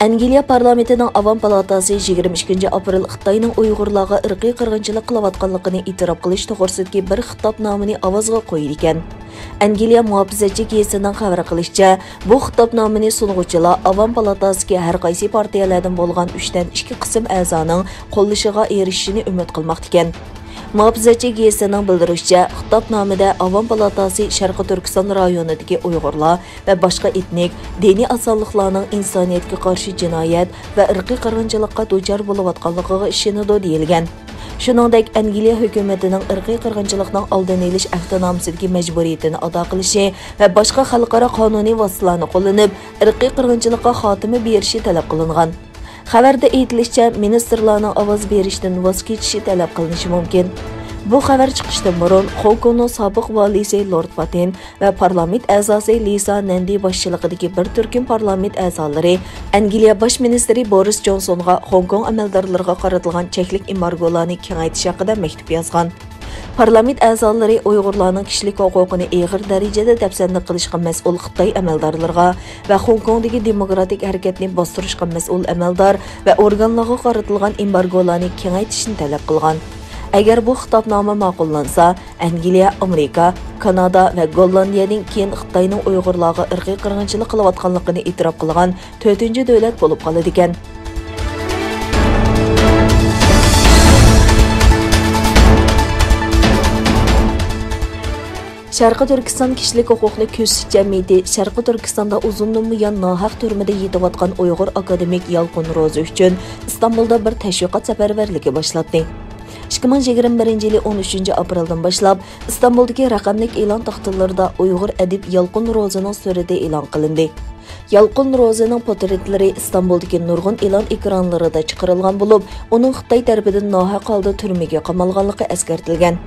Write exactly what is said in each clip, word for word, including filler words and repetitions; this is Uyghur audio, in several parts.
ئەنگلىيە پارلامېنتىنىڭ ئاۋام پالاتاسى يىگىرمە ئىككىنچى ئاپرېل خىتاينىڭ ئۇيغۇرلارغا ئىرقىي قىرغىنچىلىق قىلىۋاتقانلىقىنى ئېتىراپ قىلىش توغرىسىدىكى بىر خىتابنامىنى ئاۋازغا قويىدىكەن. ئەنگلىيە مۇھاپىزەتچى گېزىتىنىڭ خەۋەر قىلىشىچە، بۇ خىتابنامىنى سۇنغۇچىلار ئاۋام پالاتاسىدىكى ھەر قايسى پارتىيەلەردىن بولغان ئۈچتىن ئىككى قىسىم ئەزانىڭ قوللىشىغا ئېرىشىشىنى ئۈمىد قىلماقتىكەن. مۇھاپىزەتچى گېزىتىنىڭ بىلدۈرۈشىچە، خىتابنامىدە ئاۋام پالاتاسى شەرقىي تۈركىستان رايونىدىكى ئۇيغۇرلار ۋە باشقا ئېتنىك، دىنىي ئازسانلىقلارنىڭ ئىنسانىيەتكە قارشى جىنايەت ۋە ئىرقىي قىرغىنچىلىققا دۇچار بولۇۋاتقانلىقىغا ئىشىنىدۇ، دېيىلگەن. شۇنىڭدەك، ئەنگلىيە ھۆكۈمىتىنىڭ ئىرقىي قىرغىنچىلىقنىڭ ئالدىنى ئېلىش ئەھدىنامىسىدىكى مەجبۇرىيىتىنى ئادا قىلىشى ۋە باشقا خەلقئارا قانۇنىي ۋاسىتىلارنى قوللىنىپ، ئىرقىي قىرغىنچىلىققا خاتىمە بېرىشى تەلەپ قىلىنغان. خەۋەردە ئېيتىلىشىچە، مىنىستىرلارنىڭ ئاۋاز بېرىشتىن ۋاز كېچىشى تەلەپ قىلىنىشى مۇمكىن. بۇ خەۋەر چىقىشتىن بۇرۇن، خوڭكوڭنىڭ سابىق ۋالىيسى لورد فاتېن ۋە پارلامېنت ئەزاسى لىسا نەندى باشچىلىقىدىكى بىر تۈركۈم پارلامېنت ئەزالىرى ئەنگلىيە باش مىنىستىرى بورىس جونسونغا خوڭكوڭ ئەمەلدارلىرىغا قارىتىلغان چەكلىك ئېمبارگولارنى كېڭەيتىش ھەققىدە مەكتۇپ يازغان. پارلامېنت ئەزالىرى ئۇيغۇرلارنىڭ كىشىلىك ھوقۇقىنى ئېغىر دەرىجىدە دەپسەندە قىلىشقا مەسئۇل خىتاي ئەمەلدارلىرىغا ۋە خوڭكوڭدىكى دېموكراتىك ھەرىكەتنى باستۇرۇشقا مەسئۇل ئەمەلدار ۋە ئورگانلارغا قارىتىلغان ئېمبارگولارنى كېڭەيتىشنى تەلەپ قىلغان. ئەگەر بۇ خىتابنامە ماقۇللانسا، ئەنگلىيە، ئامېرىكا، كانادا ۋە گوللاندىيەدىن كېيىن خىتاينىڭ ئۇيغۇرلارغا ئىرقىي قىرغىنچىلىق قىلىۋاتقانلىقىنى ئېتىراپ قىلغان تۆتىنچى دۆلەت بولۇپ قالىدىكەن. شەرقىي تۈركىستان كىشىلىك ھوقۇقنى كۆزىتىش جەمئىيىتى شەرقىي تۈركىستاندا ئۇزۇندىن بۇيان ناھەق تۈرمىدە يېتىۋاتقان ئۇيغۇر ئاكادېمىك يالقۇن روزى ئۈچۈن ئىستانبۇلدا بىر تەشۋىقات سەپەرۋەرلىكى باشلاتتى. ئىككى مىڭ يىگىرمە بىرىنچى يىلى ئون ئۈچىنچى ئاپرېلدىن باشلاپ ئىستانبۇلدىكى رەقەملىك ئېلان تاختىلىرىدا ئۇيغۇر ئەدىب يالقۇن روزىنىڭ سۈرىتى ئېلان قىلىندى. يالقۇن روزىنىڭ پورترېتلىرى ئىستانبۇلدىكى نۇرغۇن ئېلان ئېكرانلىرىدا چىقىرىلغان بولۇپ، ئۇنىڭ خىتاي تەرىپىدىن ناھەق ھالدا تۈرمىگە قامالغانلىقى ئەسكەرتىلگەن.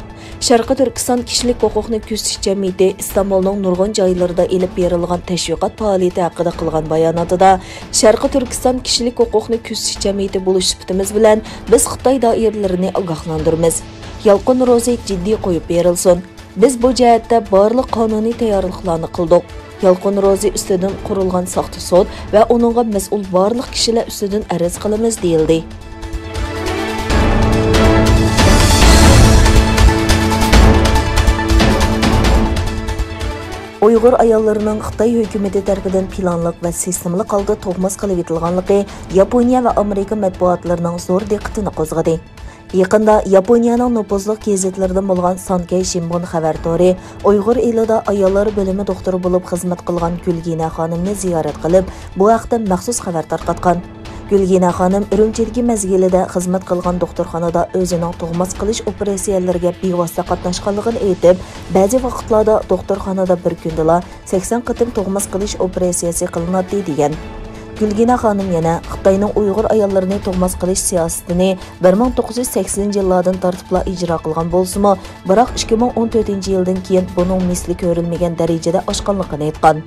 شەرقىي تۈركىستان كىشىلىك ھوقۇقنى كۆزىتىش جەمئىيىتى ئىستانبۇلنىڭ نۇرغۇن جايلىرىدا ئېلىپ بېرىلغان تەشۋىقات پائالىيىتى ھەققىدە قىلغان باياناتىدا، شەرقىي تۈركىستان كىشىلىك ھوقۇقنى كۆزىتىش جەمئىيىتى بولۇش سۈپىتىمىز بىلەن، بىز خىتاي دائىرىلىرىنى ئاگاھلاندۇرىمىز. يالقۇن روزى جىددىي قويۇپ بېرىلسۇن. بىز بۇ جەھەتتە بارلىق قانۇنىي تەييارلىقلارنى قىلدۇق. يالقۇن روزى ئۈستىدىن قۇرۇلغان ساختا سوت ۋە ئۇنىڭغا مەسئۇل بارلىق كىشىلەر ئۈستىدىن ئەرز قىلىمىز، دېيىلدى. ئۇيغۇر ئاياللىرىنىڭ خىتاي ھۆكۈمىتى تەرىپىدىن پىلانلىق ۋە سىستېمىلىق ھالدا تۇغماس قىلىۋېتىلغانلىقى ياپونىيە ۋە ئامېرىكا مەتبۇئاتلىرىنىڭ زور دىققىتىنى قوزغىدى. يېقىندا ياپونىيەنىڭ نوپۇزلۇق گېزىتلىرىدىن بولغان سانكەي شىنبۇن خەۋەر تورى ئۇيغۇر ئېلىدا ئاياللار بۆلۈمى دوختۇرى بولۇپ خىزمەت قىلغان گۈلگىنە خانىمنى زىيارەت قىلىپ، بۇ ھەقتە مەخسۇس خەۋەر تارقاتقان. گۈلگىنە خانىم ئۈرۈمچىدىكى مەزگىلىدە خىزمەت قىلغان دوختۇرخانىدا ئۆزىنىڭ تۇغماس قىلىش ئوپېراتسىيەلىرىگە بىۋاسىتە قاتناشقانلىقىنى ئېيتىپ، بەزى ۋاقىتلاردا دوختۇرخانىدا بىر كۈندىلا سەكسەن قېتىم تۇغماس قىلىش ئوپېراتسىيەسى قىلىناتتى، دېگەن. گۈلگىنە خانىم يەنە خىتاينىڭ ئۇيغۇر ئاياللىرىنى تۇغماس قىلىش سىياسىتىنى بىر مىڭ توققۇز يۈز سەكسىنىنچى يىللاردىن تارتىپلا ئىجرا قىلغان بولسىمۇ، بىراق ئىككى مىڭ ئون تۆتىنچى يىلدىن كېيىن بۇنىڭ مىسلى كۆرۈلمىگەن دەرىجىدە ئاشقانلىقىنى ئېيتقان.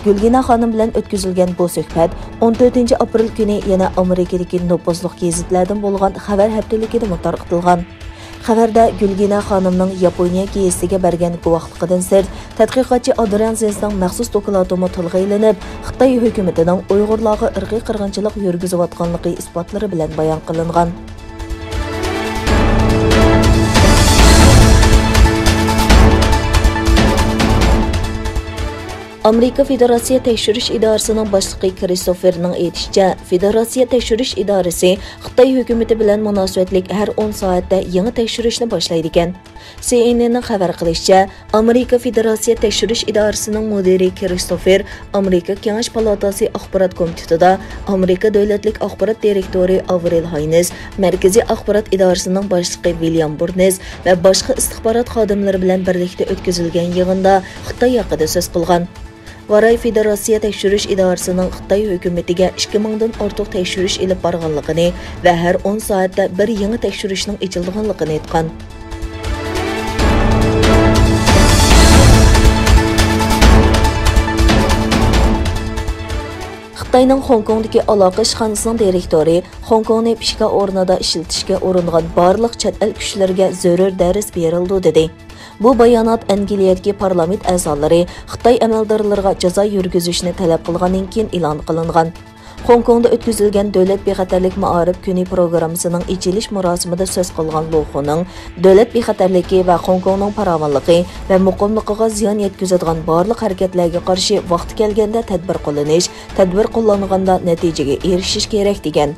گۈلگىنە خانىم بىلەن ئۆتكۈزۈلگەن بۇ سۆھبەت ئون تۆتىنچى ئاپرېل كۈنى يەنە ئامېرىكىدىكى نوپۇزلۇق گېزىتلەردىن بولغان خەۋەر ھەپتىلىكىدىمۇ تارقىتىلغان. خەۋەردە گۈلگىنە خانىمنىڭ ياپونىيە گېزىتىگە بەرگەن گۇۋاھلىقىدىن سىرت، تەتقىقاتچى ئادرىان زېنسنىڭ مەخسۇس دوكلاتىمۇ تىلغا ئېلىنىپ، خىتاي ھۆكۈمىتىنىڭ ئۇيغۇرلارغا ئىرقىي قىرغىنچىلىق يۈرگۈزۈۋاتقانلىقى ئىسپاتلىرى بىلەن بايان قىلىنغان. ئامېرىكا فېدېراتسىيە تەكشۈرۈش ئىدارىسىنىڭ باشلىقى كىرىستوفېرنىڭ ئېيتىشىچە، فېدېراتسىيە تەكشۈرۈش ئىدارىسى خىتاي ھۆكۈمىتى بىلەن مۇناسىۋەتلىك ھەر ئون سائەتتە يېڭى تەكشۈرۈشنى باشلايدىكەن. سى ئېن ئېننىڭ خەۋەر قىلىشىچە، ئامېرىكا فېدېراتسىيە تەكشۈرۈش ئىدارىسىنىڭ مۇدىرى كىرىستوفېر ئامېرىكا كېڭەش پالاتاسى ئاخبارات كومىتېتىدا ئامېرىكا دۆلەتلىك ئاخبارات دىرېكتورى ئاۋرېل ھاينس، مەركىزىي ئاخبارات ئىدارىسىنىڭ باشلىقى ۋىليام بۇرنېس ۋە باشقا ئىستىخبارات خادىملىرى بىلەن بىرلىكتە ئۆتكۈزۈلگەن يىغىندا خىتاي ھەققىدە سۆز قىلغان. ۋاراي فېدېراتسىيە تەكشۈرۈش ئىدارىسىنىڭ خىتاي ھۆكۈمىتىگە ئىككى مىڭدىن ئارتۇق تەكشۈرۈش ئېلىپ بارغانلىقىنى ۋە ھەر ئون سائەتتە بىر يېڭى تەكشۈرۈشنىڭ ئېچىلىدىغانلىقىنى ئېيتقان. خىتاينىڭ خوڭكوڭدىكى ئالاقە ئىشخانىسىنىڭ دىرېكتورى خوڭكوڭنى پىشكا ئورنىدا ئىشلىتىشكە ئۇرۇنغان بارلىق چەت ئەل كۈچلىرىگە زۆرۈر دەرس بېرىلىدۇ، دېدى. بۇ بايانات ئەنگلىيەدىكى پارلامېنت ئەزالىرى خىتاي ئەمەلدارلىرىغا جازا يۈرگۈزۈشنى تەلەپ قىلغاندىن كېيىن ئېلان قىلىنغان. خوڭكوڭدا ئۆتكۈزۈلگەن دۆلەت بىخەتەرلىك مائارىپ كۈنى پروگراممىسىنىڭ ئېچىلىش مۇراسىمىدا سۆز قىلغان لۇ خۇنىڭ، دۆلەت بىخەتەرلىكى ۋە خوڭكوڭنىڭ پاراۋانلىقى ۋە مۇقىملىقىغا زىيان يەتكۈزىدىغان بارلىق ھەرىكەتلەرگە قارشى ۋاقتى كەلگەندە تەدبىر قوللىنىش، تەدبىر قوللانغاندا نەتىجىگە ئېرىشىش كېرەك، دېگەن.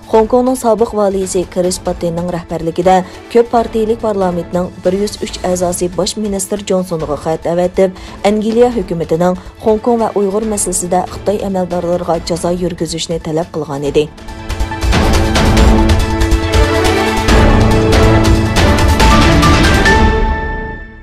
خوڭكوڭنىڭ سابىق ۋالىيسى كرىس پاتتېننىڭ رەھبەرلىكىدە كۆپ پارتىيىلىك پارلامېنتنىڭ بىر يۈز ئۈچ ئەزاسى باش مىنىستىر جونسونغا خەت ئەۋەتىپ، ئەنگلىيە ھۆكۈمىتىنىڭ خوڭكوڭ ۋە ئۇيغۇر مەسىلىسىدە خىتاي ئەمەلدارلىرىغا جازا يۈرگۈزۈشنى تەلەپ قىلغانىدى.